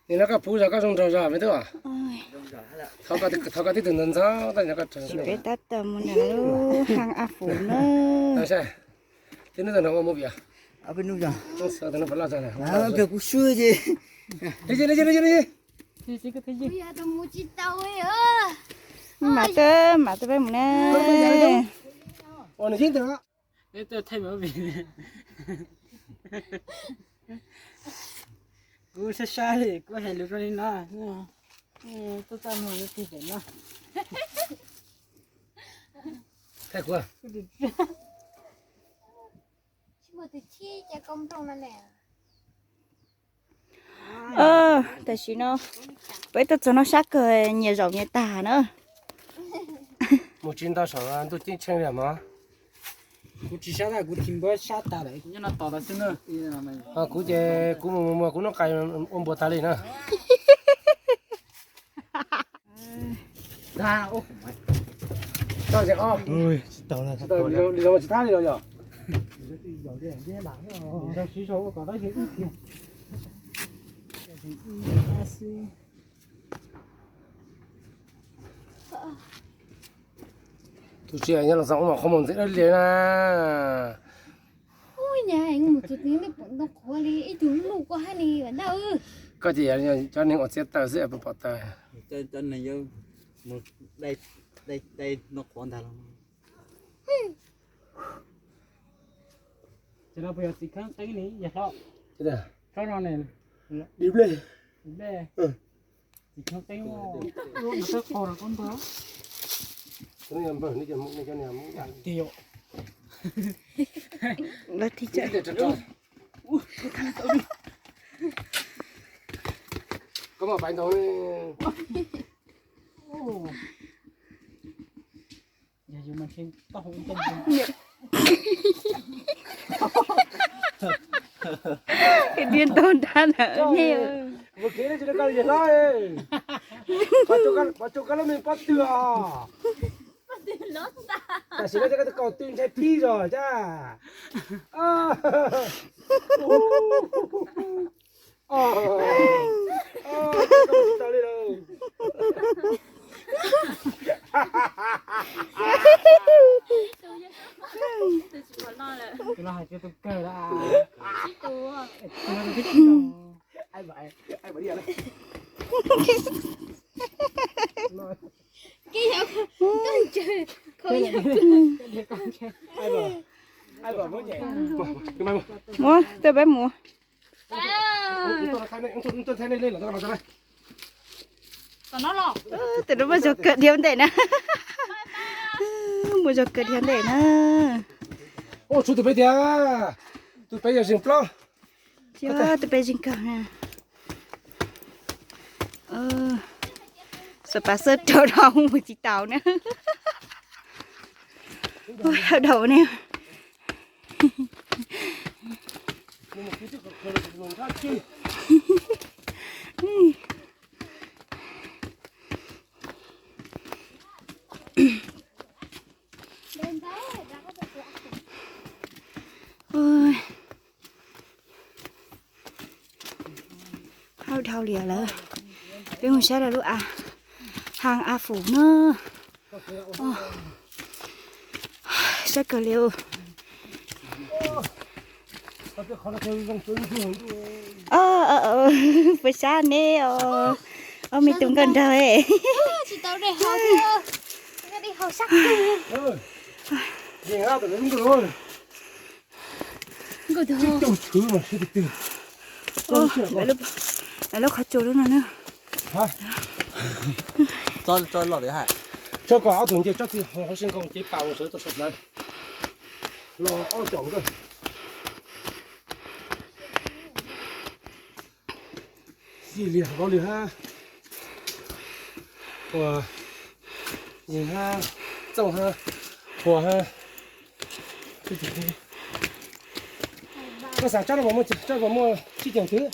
Nim no koj puv zog koj zoo nraug zog me tub. Thov koj tib tug ntxov ntxov tsis peb tab tom mus nram lub hang Ab Fuv na. Tib hnub tag nrho ua movie. Kuv sub ces. Mas tub, mas tub peb mus na. Kuv sab sab li kuv hais lus zoo li no. Tuaj txaj muag tig pem no. Tam sim no peb tuaj txog no sab kawg nyias zaum nyias tag na. Mus tsis ntau saum ntuj ceeb tsheej li mog. Kuv tsis sab tag, kuv tsis npab sab tag lawm. Kuv ces kuv mus mus kuv hnub qais ua npua tag li na. Tsis tau li los yog? Tus tsis nyob los xav ua qhov muag ntxim dawb liag na. Koj ces yog cov neeg ua txiav taws xwb es puas pom taws. Cov neeg yuav mus dai, dai, dai no qhuav ntag los. Ces no puas yog txiv kheeb qeeb ni yog hlob? Hlob no ne. Di nplej. Di nplej. Txiv kheeb qeeb. Koj mam pais ntau. Diab ntau nrab na. Mus kev tsis tau koj li hlob. Pov tsua koj lub me pob tw os. Tam sim no cov koj twb kaus tw ntshai phib zog cab. Tsis tau li lawm. Mus, tau peb mus. Tus no muaj zog kawg dhia ntawm na. Muaj zog kawg dhia ntawm na. Tus peb tiag, tus peb yog zeeg plaub. Tus peb zeeg kawg na. Xav pav xab rau dhau mus tsis taus na. Hawm dhau ne. Hawm dhau liam lawm. Peb mus saib rau lub a, hang A Fum na. Saib kawg li. Puas sab ne os? Ob me tus nkauj nraug. Lawv lub qhov tsua lub no na. Tso kom ob tug nce tsob twg hauv sab nkaus ces pam mus sawv tau sawv plawv. Los ob tsoom nkawd. Xij li hab, li hab, ua, li hab, txauj hab, hua hab. Koj xav tsob no mas muaj, tsob no mas muaj tsib caug twg.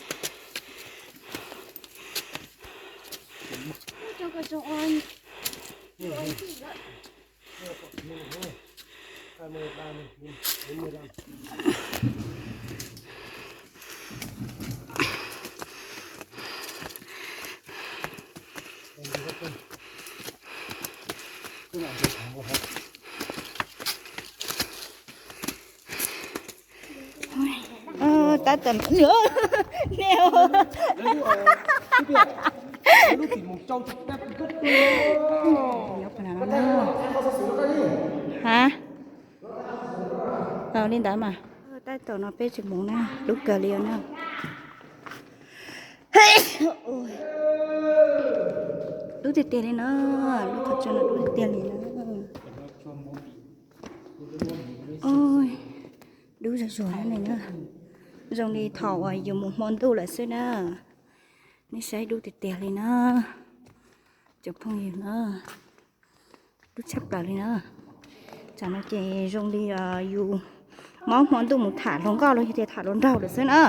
Tab tom ne, ha, li ntawd mas. Tab tom no peb tsis mus na, dub kawg li na. Dub tiag tiag li na, lub qhov tsua no dub tiag tiag li na. Dub zuj zus li na, zoo li thaum uas yus mus hmo ntuj lawm xwb na. Nej saib dub tiag tiag li na, cov phooj ywg na, dub tshaj plaws li na. Tsam no ces zoo li yus mob hmo ntuj mus tham hluas nkauj los yog tias tham hluas nraug lawm xwb na.